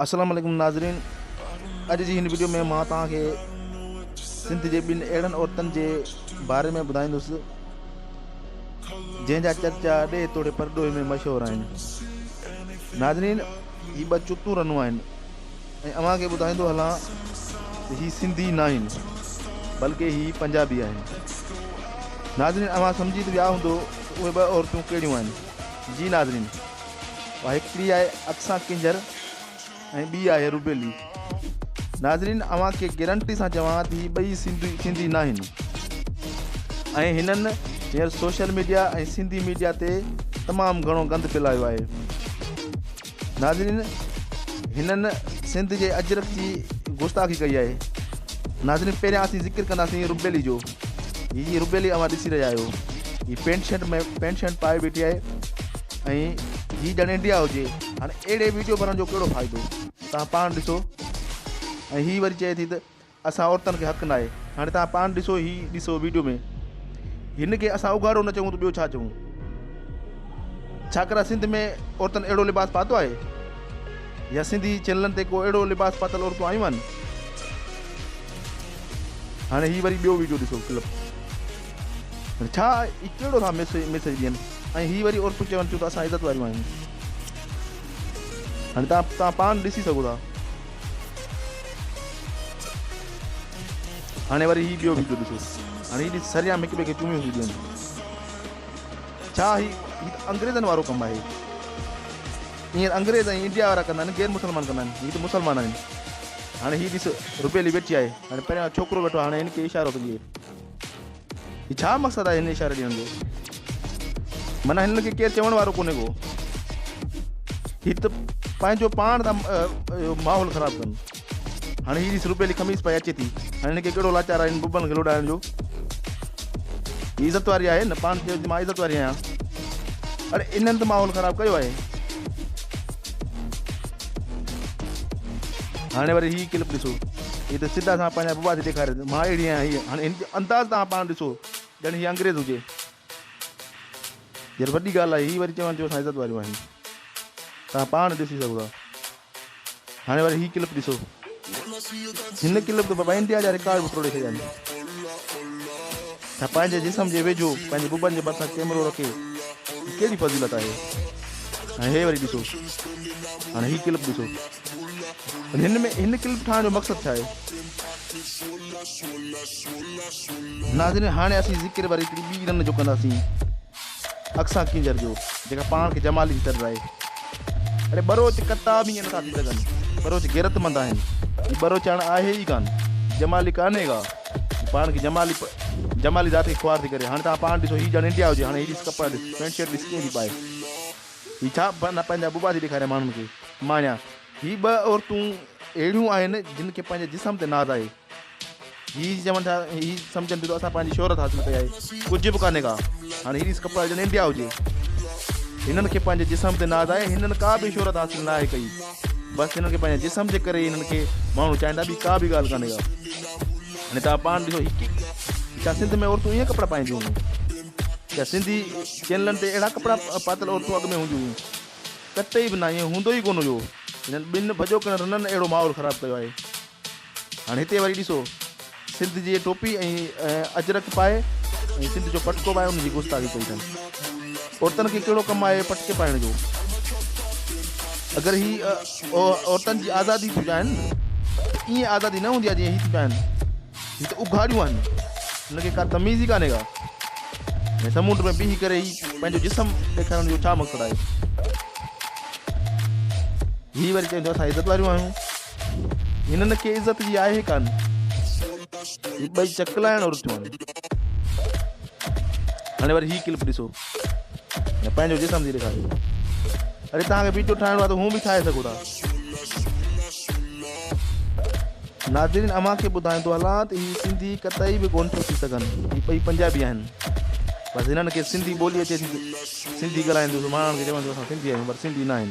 السلام عليڪم ناظرين اڄ جي هن وڊيو ۾ مان توهان کي سنڌ جي ٻن اهڙن عورتن جي باري ۾ ٻڌائيندس جنهن جا چرچا ڏيهه توڙي پرڏوهي ۾ مشهور آهن ناظرين هي ٻه چتون رنون آهن ۽ اوهان کي ٻڌائيندو هلان ته هي سنڌي ناهن بلڪه هي پنجابي آهن ناظرين اوهان سمجهي ته ويا هوندو ته اهي ٻه عورتون ڪهڙيون آهن جي ناظرين اها هڪڙي آهي اقصيٰ ڪينجهر ۽ ٻي آهي روبيلي. ناظرين اوهان کي گرنٽي سان چوان ته هي ٻئي سنڌي سنڌي ناهن ۽ هنن هينئر سوشل ميڊيا ۽ سنڌي ميڊيا تي تمام گهڻو گند ڦهلايو آهي. ناظرين هنن سنڌ جي اجرڪ جي گستاخي ڪئي آهي. ناظرين پهريان اسين ذڪر ڪنداسين روبيلي جو. هي جي روبيلي اوهان ڏسي رهيا آهيو هي پينٽ شرٽ ۾ پينٽ شرٽ پائي بيٺي آهي ۽ هي ڄڻ انڊيا هجي هاڻي اهڙي ويڊيو بڻائڻ جو ڪهڙو فائدو توهان پاڻ ڏسو ۽ هي وري چئي ٿي ته اسان عورتن کي حق ناهي هاڻي توهان پاڻ ڏسو هي ڏسو ويڊيو ۾ هن کي اسان اگهاڙو نه چئون ته ٻيو ڇا چئون ڇاڪرا سنڌ ۾ عورتن اهڙو لباس پاتو آهي يا سنڌي چينلن تي ڪو اهڙو لباس پاتل عورتون آيون آهن هاڻي هي وري ٻيو ويڊيو ڏسو ڪلپ ڇا هي ڪهڙو ٿا ميسيج ڏين ۽ هي وري عورتون چون ٿيون ته اسان عزت واريون آهيون هاڻي تان تان پاڻ ڏسي سگهو ٿا هاڻي وري هي ٻيو ويڊيو ڏسو هاڻي هي ڏس سريام هڪ ٻئي کي چميون ٿيون ڏين ڇا هي هي ته انگريزن وارو ڪم آهي ائين انگريز ۽ انڊيا وارا ڪندا آهن غير مسلمان ڪندا آهن هي ته مسلمان آهن هاڻي هي ڏس روبيلي ويٺي آهي هاڻي پريان ڇوڪرو ويٺو آهي هاڻي هن کي اشارو ٿو ڏئي هي ڇا مقصد آهي هن اشاري ڏيڻ جو معنيٰ هنن کي ڪير چوڻ وارو ڪونهي ڪو هي ته پنهنجو پاڻ ٿا ماحول خراب ڪن هاڻي هي ڏس روبيلي قميص پائي اچي ٿي هاڻي هن کي ڪهڙو لاچار آهي هن ببن کي لوڏائڻ جو هي عزت واري آهي نه پاڻ چيو مان عزت واري آهيان اڙي انهن ته ماحول خراب ڪيو آهي هاڻي وري هي ڪلپ ڏسو هي ته سڌا سان پنهنجا بابا ٿي ڏيکاري مان اهڙي آهيان هي هاڻي هن جو انداز توهان پاڻ ڏسو ڄڻ هي انگريز هجي يار وڏي ڳالهه آهي هي وري چون ٿيون اسان عزت واريون آهيون توهان پاڻ ڏسي سگهو ٿا هاڻي وري هي ڪلپ ڏسو هن ڪلپ ته بابا انڊيا جا رڪارڊ به ٽوڙي ڇڏيا آهن ڇا پنهنجي جسم جي ويجهو پنهنجي ببن جي ڀرسان ڪيمرو رکي هي ڪهڙي فضيلت آهي هاڻي هي وري ڏسو هاڻي هي ڪلپ ڏسو هن ۾ هن ڪلپ ٺاهڻ جو مقصد ڇا آهي ناظرين هاڻي اسين ذڪر وري هڪڙي ٻي رن جو ڪنداسين اقصيٰ ڪينجهر جو جيڪا پاڻ کي جمالي ٿي سڏرائي. اڙي ٻروچ ڪتا به ائين نٿا ٿي سگهن. ٻروچ غيرتمند آهن. هي ٻروچاڻ آهي ئي ڪانه. جمالي ڪانهي ڪا. هي پاڻ کي جمالي جمالي ذات کي خوار ٿي ڪري. هاڻي توهان پاڻ ڏسو هي ڄڻ انڊيا هجي. هاڻي هي ڏس ڪپڙا ڏس پينٽ شرٽ ڏس ڪيئن ٿي پائي. هي ڇا پنهنجا ببا ٿي ڏيکاري ماڻهن کي. ماڻيا هي ٻه عورتون اهڙيون آهن جن کي پنهنجي جسم تي ناز آهي. هي چون ٿا هي سمجهن ٿيون ته اسان پنهنجي شهرت حاصل ڪئي آهي ڪجهه به ڪانهي ڪا هاڻي هي ڏس ڪپڙا ڄڻ انڊيا هجي هنن کي پنهنجي جسم تي ناز آهي هنن ڪا به شهرت حاصل نه آهي ڪئي بس هنن کي پنهنجي جسم جي ڪري هنن کي ماڻهو چاهين ٿا ٻي ڪا به ڳالهه ڪانهي ڪا هاڻي توهان پاڻ ڏسو هي ڇا سنڌ ۾ عورتون ائين ڪپڙا پائينديون هيون ڇا سنڌي چينلن تي اهڙا ڪپڙا پاتل عورتون اڳ ۾ هونديون هيون قطعي به نه ائين هوندو ئي ڪونه هيو هنن ٻن ڀڄوڪڙن رنن اهڙو ماحول خراب ڪيو آهي هاڻي هتي وري ڏسو سنڌ جي ٽوپي ۽ اجرڪ پائي ۽ سنڌ جو پٽڪو پائي ان جي گستاخي ڪئي اٿن. عورتن کي ڪهڙو ڪم آهي پٽڪي پائڻ جو؟ اگر هي عورتن جي آزادي ٿيون چاهين ته ائين آزادي نه هوندي آهي جيئن هي ٿيون چاهين. هي ته اگهاڙيون آهن. هن کي ڪا تميز ئي ڪانهي ڪا. ۽ سمنڊ ۾ بيهي ڪري هي پنهنجو جسم ڏيکارڻ جو ڇا مقصد آهي؟ هي وري چون ٿيون اسان عزت واريون آهيون. هنن کي عزت جي آهي ڪانه. هي ٻئي چڪلائڻ عورتون آهن. هاڻي وري هي ڪلپ ڏسو. ۽ پنهنجو جسم ٿي ڏيکاري. اڙي توهان کي ويڊيو ٺاهڻو آهي ته هون به ٺاهي سگهو ٿا. ناظرين اوهان کي ٻڌائيندو هلان ته هي سنڌي قطعي به ڪونه ٿيو ٿي سگهن. هي ٻئي پنجابي آهن. بس هنن کي سنڌي ٻولي اچي ٿي سنڌي ڳالهائينديون سو ماڻهن کي چون ٿيون اسان سنڌي آهيون پر سنڌي نه آهن.